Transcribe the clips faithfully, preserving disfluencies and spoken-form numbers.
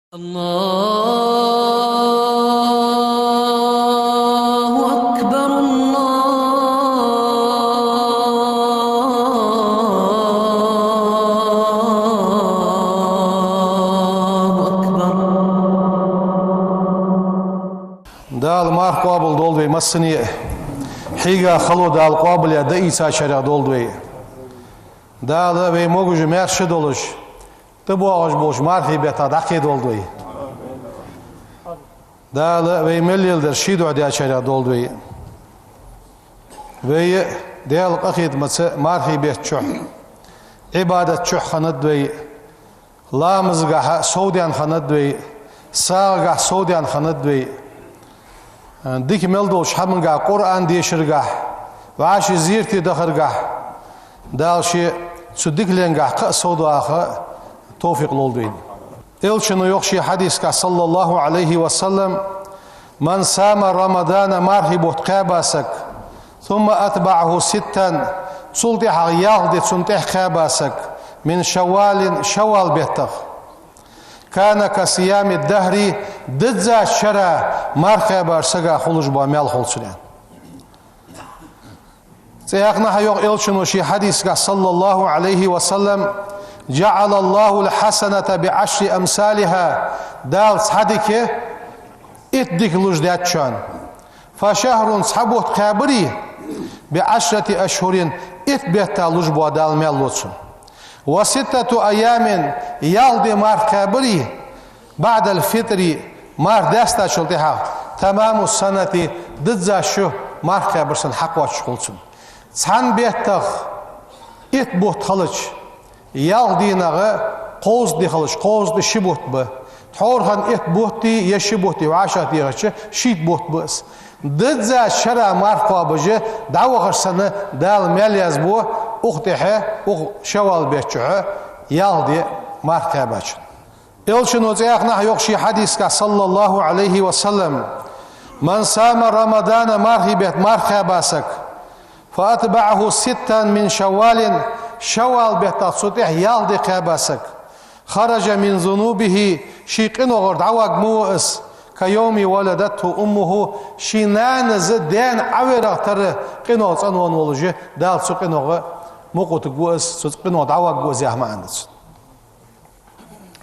الله أكبر، الله أكبر. Дала марха къоабал долда вай массане а, хьийга хало Дала къоабал яь дӀаийцачарех долда вай. Дала вай могаш-маьрша долаш, тӀабоагӀаш болча мархий бетта дӀакхедолда вай. Дала вай мел леладер ший духьа даьчарех долда вай. Вай Даьла къахетамца мархий бетта чухь, Ӏибадата чухь хиннад вай, ламазгахьа совдаьнна хиннад вай, сагӀагахьа совдаьнна хиннад вай. Дика мел долча хӀамангахьа, Къуръан дешаргахьа, вӀаши зерате дахаргахьа, Дала ше цу дикаленгахьа кхы а совдоаккха товфикъ лолда вайна. Элчано йоах ший хьадисгахьа, صلى الله عليه وسلم: «من صام رمضان», мархий бутт кхаьба саг, «ثم أتبعه ستا», цул тӀехьагӀа ялх ди цунна тӀехьа кхаьба саг, «من شوال», шаввал беттах, «كان كصيام الدهر», диззача шера марха кхаьбача сага хулаш бола маьл хул цунна. ЦӀаькханахьа йоах Элчано ший хьадисгахьа, صلى الله عليه وسلم: «جعل الله الحسنة بعشر أمثالها», Дала цхьа дика итт дика луш даьд шоана. «فشهر», цхьа бутт кхаьбари, «بعشرة أشهر», итт бетта луш бола Дала маьл лу цунна. «وستة أيام», ялх ди марха кхаьбари, «بعد الفطر», марха даьстачул тӀехьагӀа, «تمام السنة», дизза шу марха кхаьбар санна хьакхоачаш хул цунна. Цхьан беттах итт бутт хилча, ялх дийнахьа кховзткъа ди хилча, кховзткъа ди ши бутт ба. Тхьовра хинна итт бутти е ши бутти вӀашагӀтехача, шийтта бутт ба из. Диззача шера марха кхоабаш дӀавахар санна, Дала маьл язбу укх тӀехьа, укх шаввал бетта чухь ялх ди марха кхаьбачун. Элчано цӀаькханахьа йоах ший хьадисгахьа, صلى الله عليه وسلم: «من صام رمضان», мархий бетта марха кхаьба саг, «فأتبعه ستا من شوال», шаввал беттах цул тӀехьа ялх ди кхаьба саг, «خرج من ذنوبه», ший къинойх дӀавагӀа ма ва из, «كيوم ولدته أمه», ший нанас даьна Ӏаверах тара къинойх цӀенвенна волаш, Дала цу къинойх мукъа вутаргва из, цу къинойх дӀавагӀаргва из яха маӀан да цун.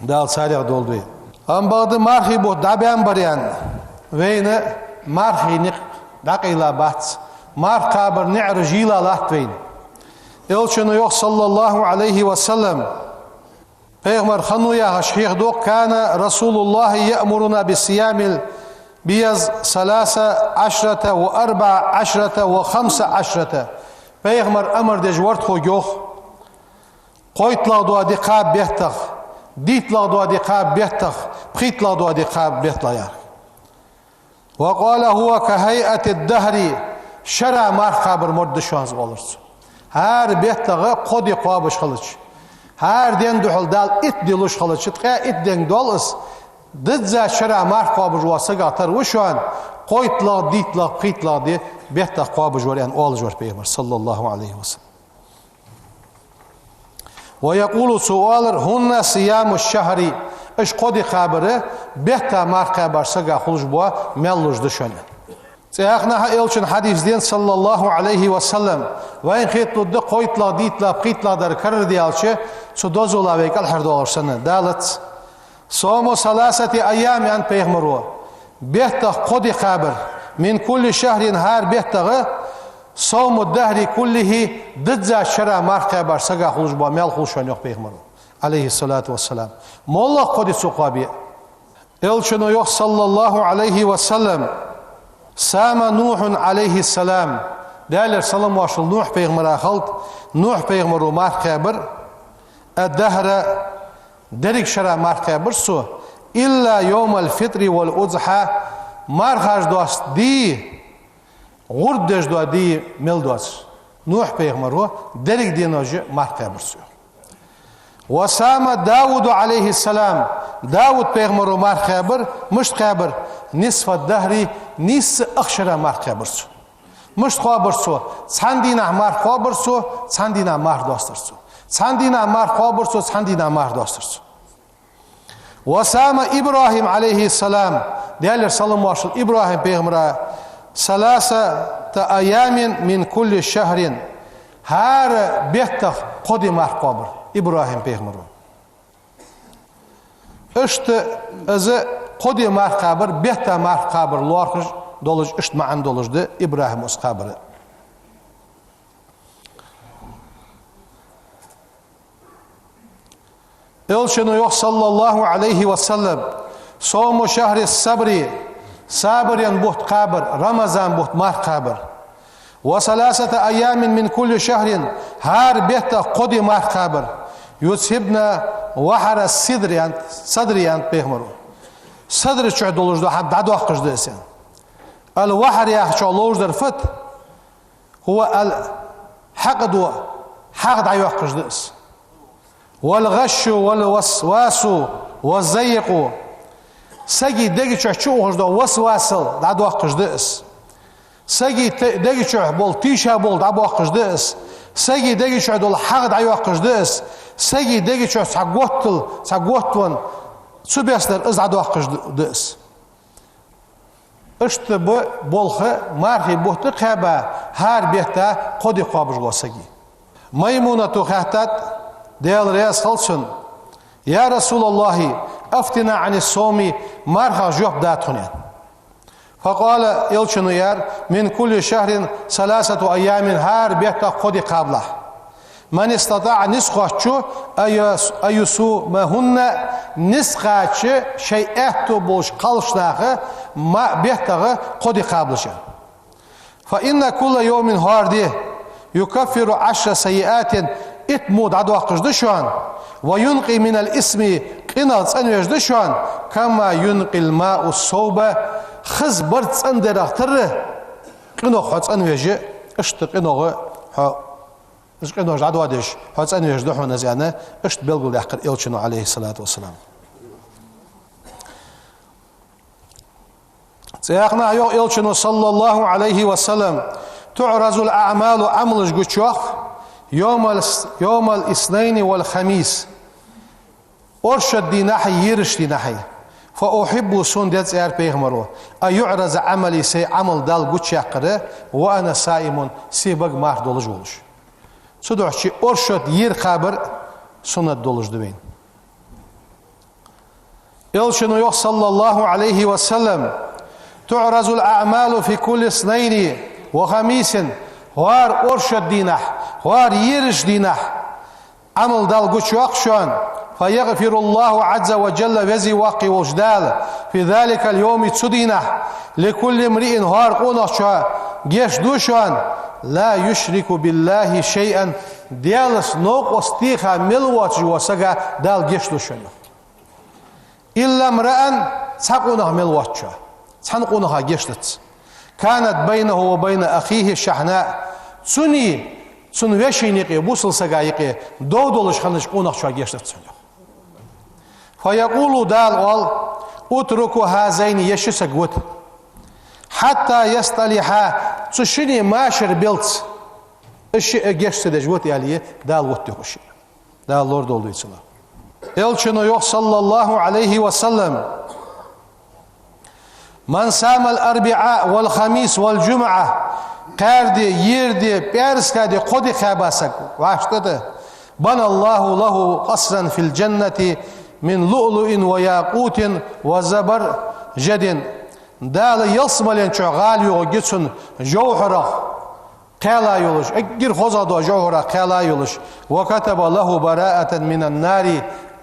Дала царех долда вай. Амма бакъда мархий бутт дӀабаьннабар аьнна, вайна мархий никъ дӀакъайла бац, марха кхабара наӀараш йийла латт вайна. Элчано йоах, صلى الله عليه وسلم, пайхамар хиннав яхаш хьехаду: «كان رسول الله يأمرنا بصيام البيض ثلاث عشرة وأربع عشرة وخمس عشرة». Пайхамар амар деш вар тхога, йоах, кхойтталагӀа дола ди кхаба беттах, дийтталагӀа дола ди кхаба беттах, пхийтталагӀа дола ди кхаба беттах, яхар. «وقال: هو كهيئة الدهر», шера марха кхабар морд да шоана из, оалар цо. ХӀара беттагӀа кхо ди кхоабаш хилча, хӀара ден духьал Дала итт ди луш хилча, ткъаь итт денга доал из, диззача шера марха кхоабаш вола сагах тара ва шоана кхойтталагӀа, дийтталагӀа, пхийтталагӀа ди беттах кхоабаш вар, аьнна, оалаш вар пайхамар, صلى الله عليه وسلم. «ويقول», цо оалар: «هن صيام الشهر», уж кхо ди кхабар бетта марха кхаьбача сага хулаш бола маьл луш да шоана. ЦӀаькханахьа Элчан хьадис да, صلى الله عليه وسلم, вайна хеталургда кхойтталагӀа, дийтталагӀа, пхийтталагӀа дар карара даьлча, цу дозала вай кӀалхардоалаш санна, далац. «صوم ثلاثة أيام», аьннад пайхамаро, беттах кхо ди кхабар, «من كل شهر», хӀара беттагӀа, «صوم الدهر كله», диззача шера марха кхаьбача сага хулаш бола маьл хул шоана, йоах пайхамаро, عليه الصلاة والسلام. МоллагӀа кхо ди цо кхоабе? Элчано йоах, صلى الله عليه وسلم: «صام نوح عليه السلام». Даьлера салам-моаршал Нухь пайхамара хилда, Нухь пайхамаро марха кхаьбар, «الدهر», деррига шера марха кхаьбар цо, «إلا يوم الفطر والأضحى», мархаш доаца ди, гӀурба деш дола ди мел доацаш, Нухь пайхамаро деррига денош марха кхаьбар цо. «وصام داود عليه السلام», Дауд пайхамаро марха кхаьбар, мишта кхаьбар, «نصف الدهر», нийсса ах шера марха кхаьбар цо. Мишта кхоабар цо? Цхьан дийнахьа марха кхоабар цо, цхьан дийнахьа марха доастар цо. Цхьан дийнахьа марха кхоабар цо, цхьан дийнахьа марха доастар цо. وصام إبراهيم عليه السلام, Даьлера салам-моаршал ИбрахӀим пайхамара, ثلاثة أيام من كل شهر, хӀара беттах кхо ди марха кхоабар ИбрахӀим пайхамара. Иштта из кхо ди марха кхабар, бетта марха кхабар лоархӀаш долаш, иштта маӀан долаш да ИбрахӀима из кхабара. Элчано йоах, صلى الله عليه وسلم: صوم شهر الصبر, сабарен бутт кхабар, Рамазан бутт марха кхабар. وثلاثة أيام من كل شهر, хӀара беттах кхо ди марха кхабар. يذهبن وهر الصدر, аьннад, садр, аьннад пайхамара. Садра чу долаш дола хӀама дӀадоаккхаш да из, аьнна. الوهر яхачох ловш дар фуд? هو الحقد, хьагӀ дӀайоаккхаш да из. والغش والوسواس والضيق. Сага дега чу чуухаш дола васвасал дӀадоаккхаш да из. Сага те-, дега чу бола тийшаболх дӀабоаккхаш да из. Сага дега чу дола хьагӀ дӀайоаккхаш да из. Сага дега чу цхьа готтал, цхьа готван цу беснар из дӀадоаккхаш да из. Иштта ба болх, мархий бутт кхаьба, хӀара бетта кхо ди кхоабаш вола саг. Маймунато хаьттад, Даьла раьза хилва цунна: يا رسول الله، أفتنا عن الصوم, мархах жоп да тхона, аьнна. فقال, Элчано аьлар: من كل شهر ثلاثة أيام, хӀара беттах кхо ди кхабалахь. من استطاع, низ кхоачачо, أن يص-, أن يصومهن, низ кхоачача, шоай аьттув болча кхалнаха ма-, беттах кхо ди кхабалаш, аьнна. فإن كل يوم, хӀара ди, يكفر عشر سيئات, итт во дӀадоаккхаш да шоана, وينقي من الإثم, къинах цӀенвеш да шоана, كما ينقي الماء الثوب, хаза барзкъа цӀендарах тара, къинох хьо цӀенвеш, иштта къинох хьо Уж къинош дӀадоадеш, хьо цӀенвеш да хьона из, аьнна, иштта белгалдаьккхар Элчано, عليه الصلاة والسلام. ЦӀаькханахьа йоах Элчано, صلى الله عليه وسلم: تعرض الأعمال, Ӏамалаш гучайоах, يوم ال-, يوم الاثنين والخميس, оршот дийнахьеи ераш дийнахьеи. فأحب, сона деза, аьлар пайхамаро, أن يعرض عملي, сай Ӏамал Далла гучаяккхар, وأنا صائم, сихбарг марха долаш волаш. Цудухьа оршот, ер кхабар суннат долаш да вайна. Элчано йоах, صلى الله عليه وسلم: تعرض الأعمال في كل اثنين وخميس, хӀара оршот дийнахьа, хӀара ераш дийнахьа Ӏамал Далла гучайоаккх шоана, فيغفر الله عز وجل, Веза-Воккха волча Дала, في ذلك اليوم, цу дийнахьа, لكل امرئ, хӀара къонахчоа гешт ду шоана, لا يشرك بالله شيئا, Даьлаца новкъост теха мел воацаш волча сага Дала гешт ду шоана. إلا امرأ, цхьа къонах мел воацачоа, цхьан къонаха гешт дац. كانت بينه وبين أخيه شحناء, цунеи цун вешийна юкъе, бусалба сага юкъе дов долаш хиннача къонахчоа гешт дац цунна. فيقول, Дала оал: اتركوا هذين, ер ши саг вита, حتى يصطلحا, цу шинне машар беллалца, уж шиъ гешт ца деш вита, аьле, Дала вита, йоах, уж шиъ. Дала лорадолда вай цунах. Элчано йоах, صلى الله عليه وسلم: من صام الأربعاء والخميس والجمعة, кхаьра ди, ер ди, пӀаьраска ди, кхо ди кхаьба саг, вӀаштӀа тӀа, بنى الله له قصرا في الجنة من لؤلؤ وياقوت وزبرجد. Дала ялсмален чу гӀала йоагӀаргья цунна жовхьарах кхаьла йолаш, эггара хозагӀа дола жовхьарах кхаьла йолаш, وكتب له براءة من النار,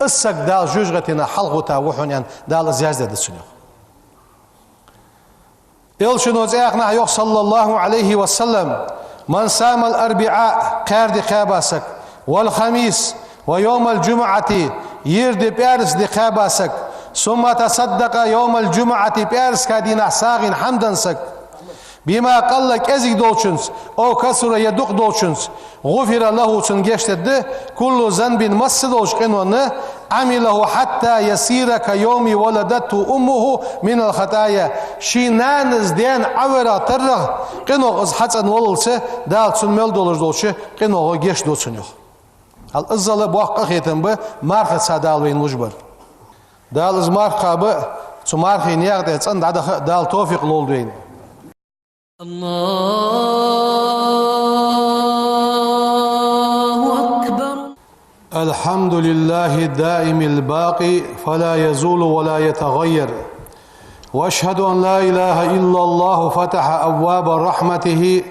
из саг Дала жожагӀатенах хьалхавита ва хьона, аьнна, Дала из яздаьд цунна. Элчано цӀаькханахьа йоах, صلى الله عليه وسلم: من صام الأربعاء, кхаьра ди кхаьба саг, والخميس ويوم الجمعة, ер ди, пӀаьраска ди кхаьба саг, ثم تصدق يوم الجمعة, пӀаьраска дийнахьа сагӀийна хӀама денна саг, بما قل, кӀезига долчунца, أو كثر, е дукха долчунца, غفر له, цунна гешт дергда, كل ذنب, масса долча къинонна, عمله حتى يصير كيوم ولدته أمه من الخطايا, ший нанас даьна Ӏоварах таррах къинох из хьацӀенваллалца, Дала цунна мел долаш долча къинох гешт ду цунна, йоах. Хьал иззал боккха къахетам ба мархаца Дала вайна луш бар. Дала из марха кхаба а, цу мархий наькъа тӀа цӀена дӀадаха а Дала товфикъ лолда вайна. الله أكبر. الحمد لله الدائم الباقي فلا يزول ولا يتغير. وأشهد أن لا إله إلا الله فتح أبواب رحمته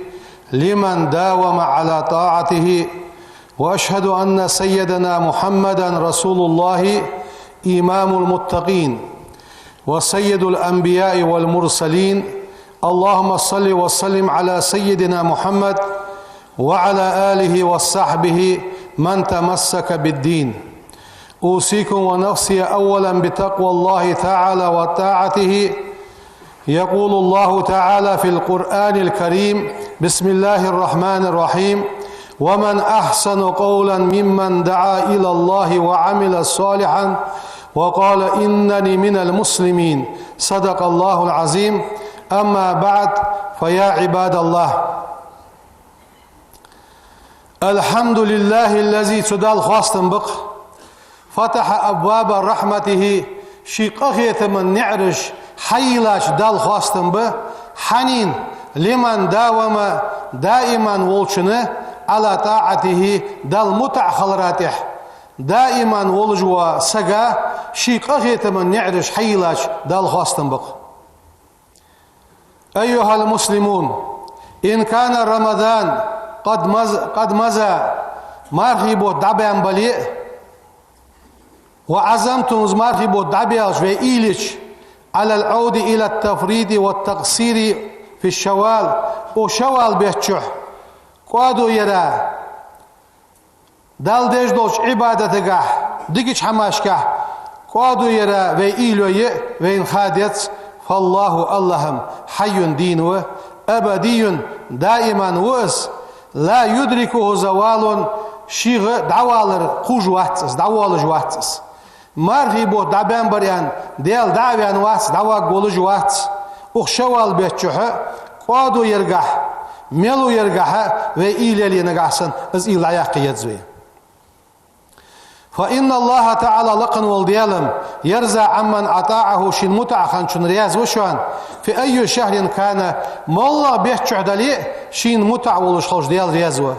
لمن داوم على طاعته. وأشهد أن سيدنا محمدا رسول الله إمام المتقين وسيد الأنبياء والمرسلين. اللهم صل وسلم على سيدنا محمد وعلى آله وصحبه من تمسك بالدين. أوصيكم ونفسي أولا بتقوى الله تعالى وطاعته. يقول الله تعالى في القرآن الكريم: بسم الله الرحمن الرحيم: ومن أحسن قولا ممن دعا إلى الله وعمل صالحا وقال إنني من المسلمين. صدق الله العظيم. أما بعد، فيا عباد الله، الحمد لله الذي, цу Далла хоастам ба-кх, فتح أبواب رحمته, ший къахетама наӀараш хьайийллача Далла хоастам ба, хьанна, لمن داوم, даиман волчунна, على طاعته, Далла мутӀахьа хилара тӀехьа даиман волаш вола сага ший къахетама наӀараш хьайийллача Далла хоастам ба-кх. أيها المسلمون، إن كان رمضان قد مز-, قد مضى, мархий бутт дӀабаьнна бале а, وعزمتم, из мархий бутт дӀабаьлча вай уйла йича, على العودة إلى التفريط والتقصير في شوال, укх шаввал бетта чухь кӀоадо яра, Далла деш долча Ӏибадатагахь, дикача хӀамашкахь кӀоадо яра вай уйла йе а вайна ха деза, فالله, АллахӀ-м, حي, дийна ва, أبدي, даиман ва Из, لا يدركه زوال, шийга дӀавалар кхувш вац Из, дӀавоалаш вац Из. Мархий бутт дӀабаьнна бар аьнна, Даьла дӀа а ваьнна вац, дӀаваргволаш вац. Укх шаввал бетта чухь кӀоадо яргахь, мело яргахь вай уйла яле, нагахь санна Из уйла дӀаяккха еза вай. فإن الله تعالى, лакха вола Даьла-м, يرضى عمن أطاعه, Шийна мутӀахьа хинначунна раьза ва Шоана, في أي شهر كان, моллагӀа бетта чухь дале а, Шийна мутӀахьа волаш хилча Даьла раьза ва.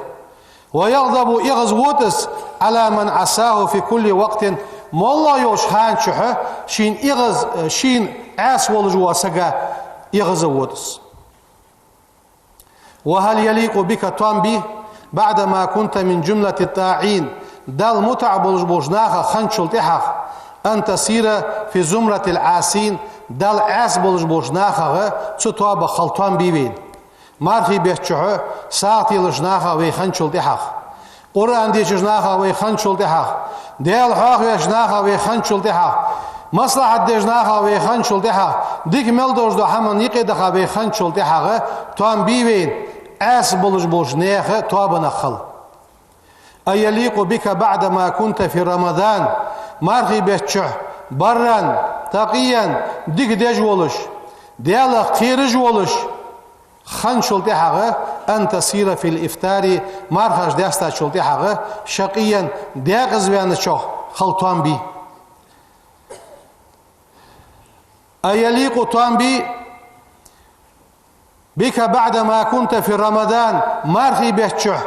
ويغضب, эгӀазвода Из, على من عصاه في كل وقت, моллагӀа йолча хана чухь Шийна эгӀаз-, Шийна Ӏаьса волаш вола сага эгӀазвода Из. وهل يليق بك, тоам бий, بعدما كنت من جملة الطائعين, Далла мутӀахьа болаш болча нахах хинначул тӀехьагӀа, أن تصير في زمرة العاصين, Далла Ӏаьса болаш болча нахах цу тоабах хила тоам бий вайна? Мархий бетта чухь сагӀа телача нахах вай хинначул тӀехьагӀа, Къуръан дешача нахах вай хинначул тӀехьагӀа, Даьла хьоахавеча нахах вай хинначул тӀехьагӀа, маслахьат деча нахах вай хинначул тӀехьагӀа, дика мел долаш дола хӀаман юкъе даха вай хинначул тӀехьагӀа, тоам бий вайна Ӏаьса болаш болча наьха тоабанах хила? أيليق بك بعدما كنت في رمضان, мархий бетта чухь برا تقيا, дика деш волаш, Даьлах кхераш волаш хинначул тӀехьагӀа, أن تصير في الإفطار, мархаш даьстачул тӀехьагӀа, شقيا, декъаза ваьнначох хила тоам бий? أيليق, тоам бий, بك بعدما كنت في رمضان, мархий бетта чухь,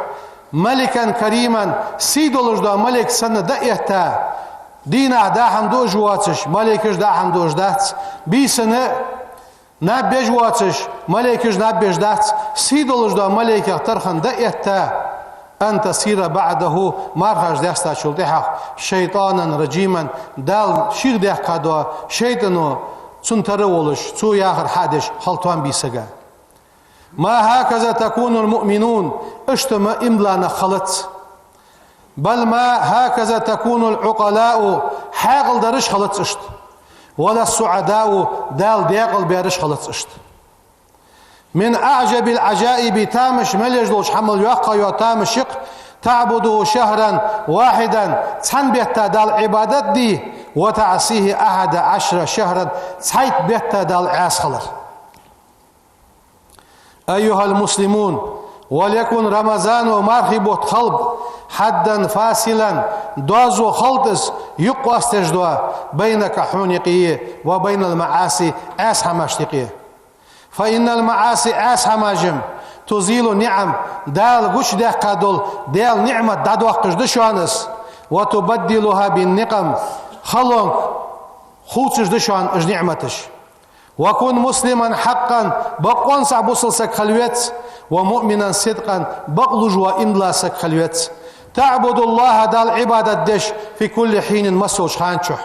ملكا كريما, сий долаш дола малейк санна дӀаэтта, дийнахьа даа хӀама дуаш воацаш, малейкаш даа хӀама дуаш дац, бийсанна наб беш воацаш, малейкаш наб беш дац, сий долаш дола малейкех тарханна дӀаэтта, أن تصير بعده, мархаш даьстачул тӀехьагӀа, شيطانا رجيما, Дала шийх даьккха дола шайтӀано цунна тара а волаш, цо яхар хьа а деш, хила тоам бий сага? ما هكذا تكون المؤمنون, иштта-м иман дола нах хилац. بل ما هكذا تكون العقلاء, хьаькъал дараш хилац иштта. ولا السعداء, Дала декъалбераш хилац иштта. من أعجب العجائب, тамаш мел еш долча хӀамал йоккха йола тамаш я-кх, تعبده شهرا واحدا, цхьан бетта Далла Ӏибадат де, وتعصيه أحد عشر شهرا, цхьайтта бетта Далла Ӏаьса хилар. أيها المسلمون، وليكن رمضان, мархий бутт хилба, حدا فاصلا, доазув хилда из, юкъ къоастадеш дола, بينك, хьона юкъе, وبين المعاصي, Ӏаьса хӀамашта юкъе. فإن المعاصي, Ӏаьса хӀамаш-м, تزيل النعم, Дала гучадаьккха дола Даьла ниӀмат дӀадоаккхаш да шоана из, وتبدلها بالنقم, халонга хувцаш да шоана уж ниӀматаш. وكن مسلما حقا, бакъонца бусалба саг хила веза, ومؤمنا صدقا, бакълувш вола иман дола саг хила веза. تعبد الله, Далла Ӏибадат деш, في كل حين, массайолча хана чухь.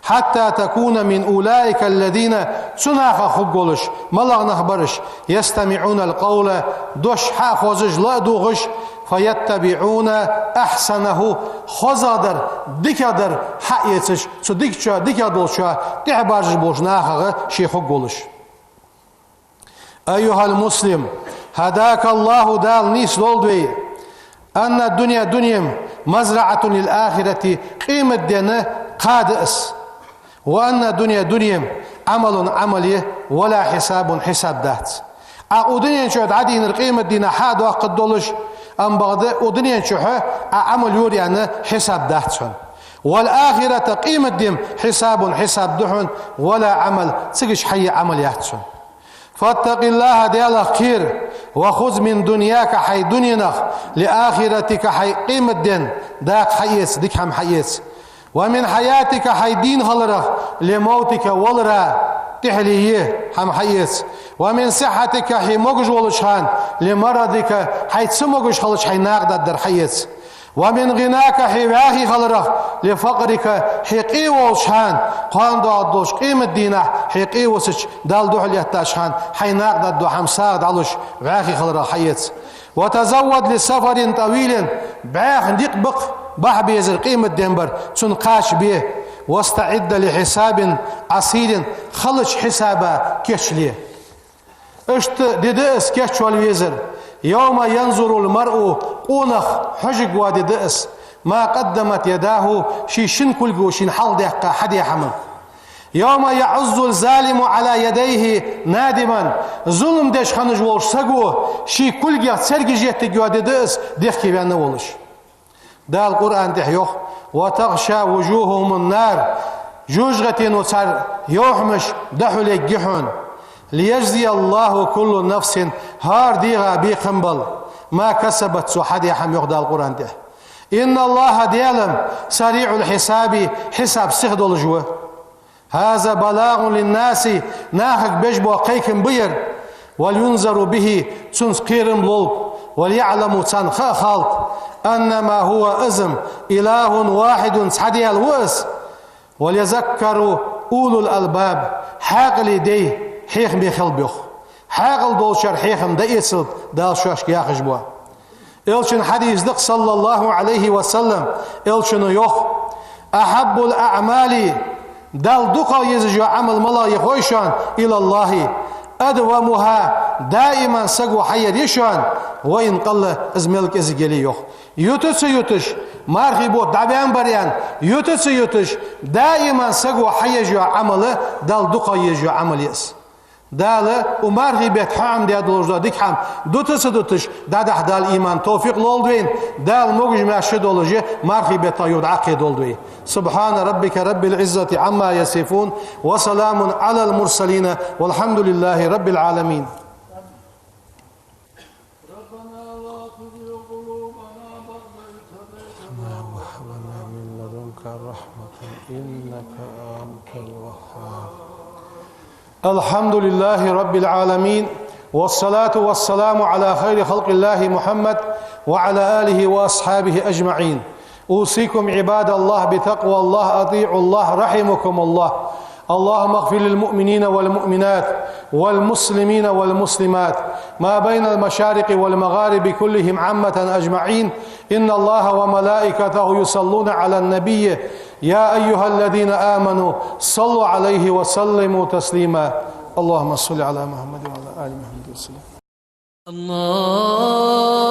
حتى تكون من أولئك الذين, цу нахах хургволаш, малагӀа нах бар уж, يستمعون القول, дош хьахозаш, ладувгӀаш, فيتبعون أحسنه, хозагӀдар, дикагӀдар хьаэцаш, цу дикача, дикагӀдолча тӀехьабаржаш болча нахах ше хургволаш. أيها المسلم, هداك الله, Дала нийсдолда вай, أن الدنيا, дуне-м, مزرعة للآخرة, къематден кха да из. وأن الدنيا, дуне-м, عمل, Ӏамал я, ولا حساب, хьисаб дац. Ӏа укх дунен чу дӀадийхар къематдийнахьа хьадоаккхаргдолаш, амма бакъда укх дунен чухь Ӏа Ӏамал йора аьнна хьисаб дац хьона. والآخرة, къематди-м, حساب, хьисаб да хьона, ولا عمل, цига хьае Ӏамал яц хьона. فاتق الله, Даьлах кхера, وخذ من دنياك, хьай дуненах, لآخرتك, хьай къематден дакъа хьаэца, дика хӀама хьаэца. ومن حياتك, хьай дийна хиларах, لموتك, валара тӀехьале е хӀама хьаэца. ومن صحتك, хьо могаш волча хана, لمرضك, хьо ца могаш хилча хьо накъадаргдар хьаэца. ومن غناك, хьо вӀаьхий хиларах, لفقرك, хьо къе волча хана, кхоана доагӀаргдолча къематдийнахьа хьо къе висача, Далла духьал эттача хана хьо накъадаргдола хӀама сагӀа дӀалуш, вӀаьхий хиларах хьаэца. وتزود لسفر طويل, бӀаьха никъ ба-кх, бахьа безар къематден бар, цунна кхача бе. واستعد لحساب عسير, халача хьисаба кийчле. Иштта ди да из кийчвала везар, يوم ينظر المرء, къонах хьожаргвола ди да из, ما قدمت يداه, ший шин кулго шийна хьалхадаьккха хьадаь хӀаманга. يوم يعض الظالم على يديه نادما, зулам деш хинна волча саго ший кулгех цергаш еттаргйола ди да из, дехке ваьнна волаш. Дала Къуръан тӀа йоах: وتغشى وجوههم النار, жожагӀатено цар йовхьамаш дӀахьулъергья хьона. ليجزي الله كل نفس, хӀара дегӀа бекхам бала, ما كسبت, цо хьадаь хӀама, йоах Дала Къуръан тӀа. إن الله, Даьла-м, سريع الحساب, хьисаб сиха долаш ва. هذا بلاغ للناس, нахага беш бола кхайкам ба ер. ولينذروا به, цунца кхерам лолга, وليعلموا, царна ха а халда, أنما هو, из-м, إله واحد, цхьа Даьла ва из. وليذكر أولو الألباب, хьаькъале дай хьехаме хилба, йоах. Хьаькъал долчар хьехам дӀаэцалда Дала шоашка яхаш бола. Элчан хьадис да-кх, صلى الله عليه وسلم, Элчано йоах: أحب الأعمال, Далла дукха езаш йола Ӏамал малагӀа я хой шоана, إلى الله, أدومها, даиман саго хьаер я шоана, وإن قل, из мел кӀезига яле а, йоах. Юта ца юташ, мархий бутт дӀабаьннабар аьнна, юта ца юташ, даиман саго хьаеш йола Ӏамал Далла дукха езаш йола Ӏамал я из. Дала укх мархий бетта хьа Ӏомадаь долаш дола дика хӀама дута ца дуташ, дӀадахьа Дала иман, товфикъ лолда вайна, Дала могаш-маьрша долаш мархий бетта юха дӀакхедолда вай. سبحان ربك رب العزة عما يصفون، وسلام على المرسلين، والحمد لله رب العالمين. ربنا لا تزغ قلوبنا بعد إذ هديتنا وهب لنا من لدنك رحمة إنك أنت الوهاب. الحمد لله رب العالمين، والصلاة والسلام على خير خلق الله محمد وعلى آله وأصحابه أجمعين. أوصيكم عباد الله بتقوى الله، أطيعوا الله رحمكم الله. اللهم اغفر للمؤمنين والمؤمنات والمسلمين والمسلمات ما بين المشارق والمغارب كلهم عامة أجمعين. إن الله وملائكته يصلون على النبي، يا أيها الذين آمنوا صلوا عليه وسلموا تسليما. اللهم صل على محمد وعلى آل محمد وسلم. الله